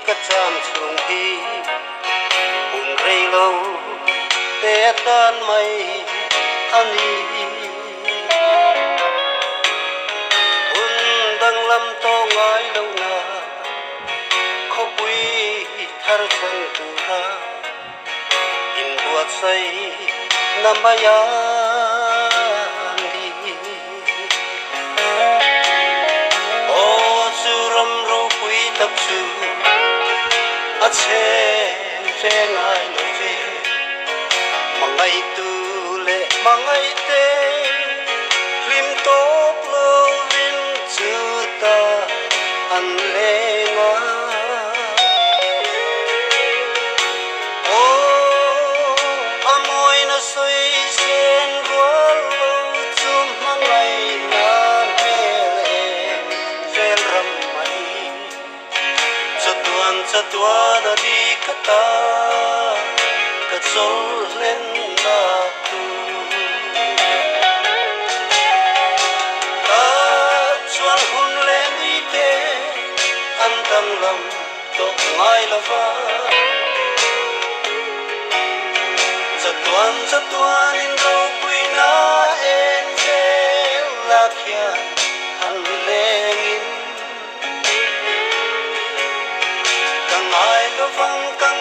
ka cham chhung hi hun rei lo te atan mai a ni. Hun danglam tawh ngai lohna khawpui thar chang tura inbuatsaih na mai a ni. Aw chu ram ropui tak chu a chhe ve ngai lo ve, hmangaihtu leh hmangaihte hlim tawp lovin chuta an leng a. Aw a mawina sawi sen rual lo chu hmangaihna hmel em vel ram mai. Chatuan chatuan a ni ka ta, ka chawl hlen nak tu. Ka chuan hun leh ni te an danglam tawh ngai lo va. Chatuan chatuan in ropuina en zel lak hian han leng in. Ka ngai lovang ka.